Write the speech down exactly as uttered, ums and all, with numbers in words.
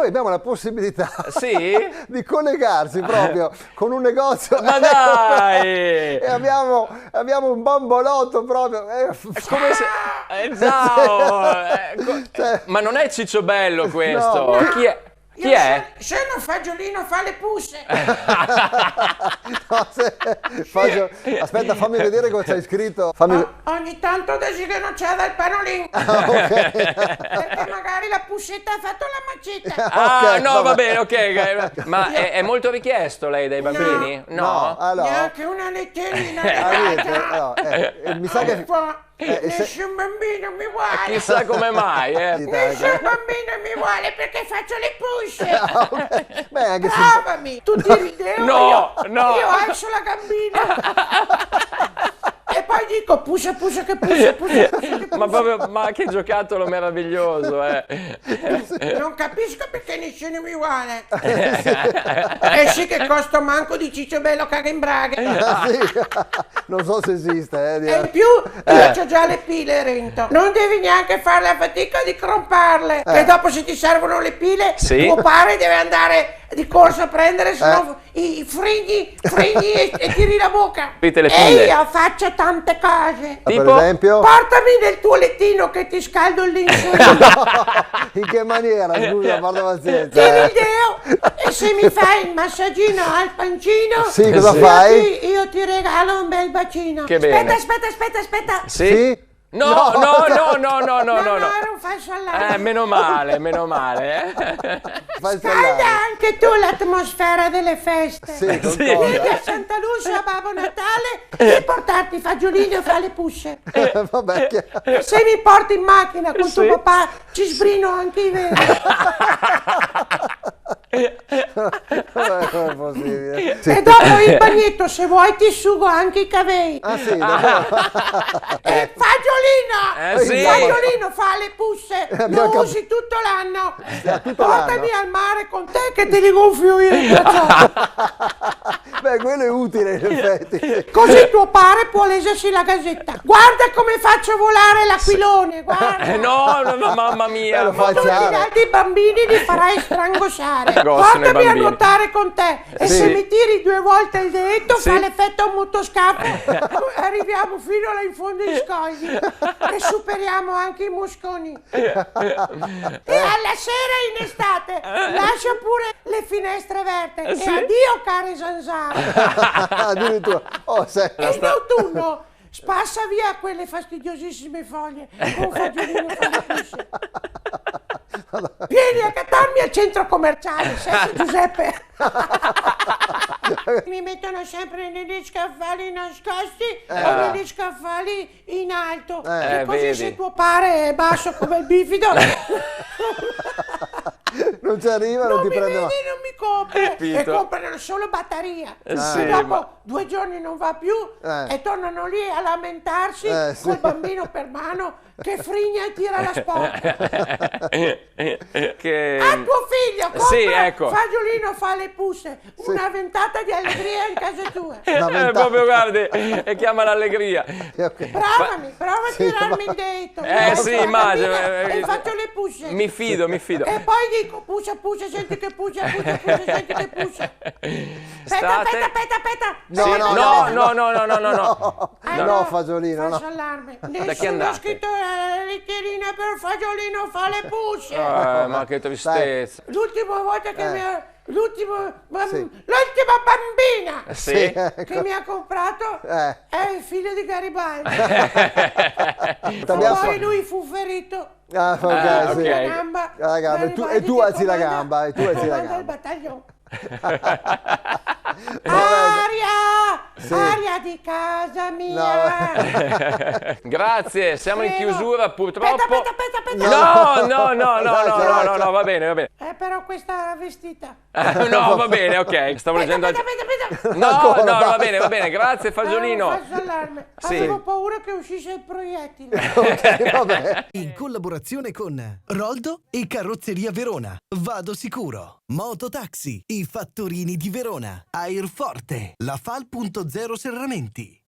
Noi abbiamo la possibilità, sì? Di collegarsi proprio con un negozio. Ma dai! E abbiamo, abbiamo un bambolotto proprio, eh, f- È come se... eh, ciao! Eh, co- Cioè, ma non è Ciccio Bello questo? No. Chi è? Chi è? Io so-, sono Fagiolino fa le puse. No, se-, Fagio-, aspetta, fammi vedere cosa c'hai scritto. Fammi O-, ogni tanto desidero c'è del panolin. Ah, ok. Perché magari la puseta ha fatto la maceta. Ah, ok, no, va bene, ok, ok. Ma è, è molto richiesto lei dai bambini? No. No, allora. Neanche una letterina. Ah, niente, no, eh, eh, mi sa che Eh, se- nessun bambino mi vuole. Chissà come mai, eh. Nessun bambino mi vuole perché faccio le puse. Ah, ok. Beh, anche se... Provami. Tutti ridevano. No, io, no. Io alzo la gambina. E poi dico, "Pusa, pusa, che pusa, pusa, pusa, che pusa." Ma proprio, ma che giocattolo meraviglioso, eh. Non capisco perché nessuno mi vuole. Eh sì, che costo manco di Ciccio Bello caga in braghe. Ah, sì. Non so se esiste, eh, di- E in più, io c'ho già le pile rento. Non devi neanche fare la fatica di cromparle. Eh. Che dopo, se ti servono le pile, sì, tuo pare deve andare di corsa a prendere, se no i, i frigni, frigni e, e tiri la bocca. Capite le pile? E io faccio tante cose. Tipo? Per esempio? Portami nel tuo lettino che ti scaldo il linzo. In che maniera? Scusa, porta pazienza, eh. Tiri il deo e se mi fai il massaggino al pancino, sì, cosa fai? Io ti, io ti regalo un bel bacino. Che bene. Aspetta, aspetta, aspetta, aspetta. Sì? Sì? No, no, no, no, no, no, no, no. Era un falso allarme. Eh, meno male, meno male, eh. Falso allarme. Scalda anche tu l'atmosfera delle feste. Sì, concordo. Sì. Vieni a Santa Lucia, Babbo Natale, e portarti Fagiolino fa le puse. Vabbè, che... Se mi porti in macchina con tuo papà, ci sbrino anche i veri. Vabbè, come è possibile? Sì. E dopo in bagnetto, se vuoi, ti sugo anche i cavei. Ah, sì, davvero? E Fagiolino! Eh, sì. Fagiolino fa le puse, lo usi tutto l'anno. Eh, tutto l'anno. Portami al mare con te che te li gonfio io in braccio. Beh, quello è utile, in effetti. Così tuo pare può legersi la gazzetta. Guarda come faccio volare l'aquilone, guarda. Eh, no, no, no, mamma mia. Eh, lo fa già. Tutti gli altri bambini li farai strangosciare. Portami a nuotare con te. E se mi tiri due volte il deetto, fa l'effetto motoscafo. Arriviamo fino là in fondo ai scogli. E superiamo anche i mosconi. E alla sera in estate lascia pure le finestre aperte. Eh, sì. E addio, care zanzare. Addirittura. Oh, sai, e in autunno spassa via quelle fastidiosissime foglie con Fagiolino fa le puse. Vieni a cattarmi al centro commerciale, senti, Giuseppe. Mi mettono sempre negli scaffali nascosti o negli scaffali in alto, che così, vedi, se tuo pare è basso come il bifido, non ci arriva, non ti prende mai. Non mi vede, non mi compra. Capito. E comprano solo batteria. Eh, sì, e dopo ma due giorni non va più e tornano lì a lamentarsi col bambino per mano che frigna e tira la sporca. Che... A tuo figlio, sì, compra, ecco. Fagiolino fa le puse. Sì. Una ventata di allegria in casa tua. Una ventata. Eh, proprio, guardi, e chiama l'allegria. Sì, ok. Provami, prova a tirarmi il dito. Eh, sì, immagino, eh, e faccio le puse. Mi fido, mi fido. E poi dico, "Pusa, pusa, senti che pusa, pusa, pusa, senti che pusa." Aspetta, aspetta, aspetta, aspetta. No, no, no, no, no, no, no, no. Ah, no, Fagiolino, no. Falso allarme. Da chi andate? Nessuno ha scritto la letterina per Fagiolino fa le puse. Eh, ma che tristezza. Dai. L'ultima volta che mi ha L'ultimo bam-, l'ultima bambina che mi ha comprato è il figlio di Garibaldi. Sì. Poi lui fu ferito. Ah, ok, sì. La gamba. La gamba. E tu, e tu alzi la gamba, e tu alzi la gamba. Comanda il battaglione. Aria! Sì. Aria di casa mia! No. Grazie, siamo in chiusura, purtroppo. Aspetta, aspetta, aspetta, aspetta. No, no, no, no, no, va bene, va bene. Eh, però questa vestita. No, va bene, ok, stavo leggendo... Aspetta, aspetta, aspetta, aspetta. No, no, va bene, va bene, grazie, Fagiolino. Eh, non faccio allarme. Sì. Avevo paura che uscisse il proiettile. Ok, va bene. In collaborazione con Roldo e Carrozzeria Verona, Vado Sicuro, Mototaxi, i fattorini di Verona, Airforte, la Fal punto zero Serramenti.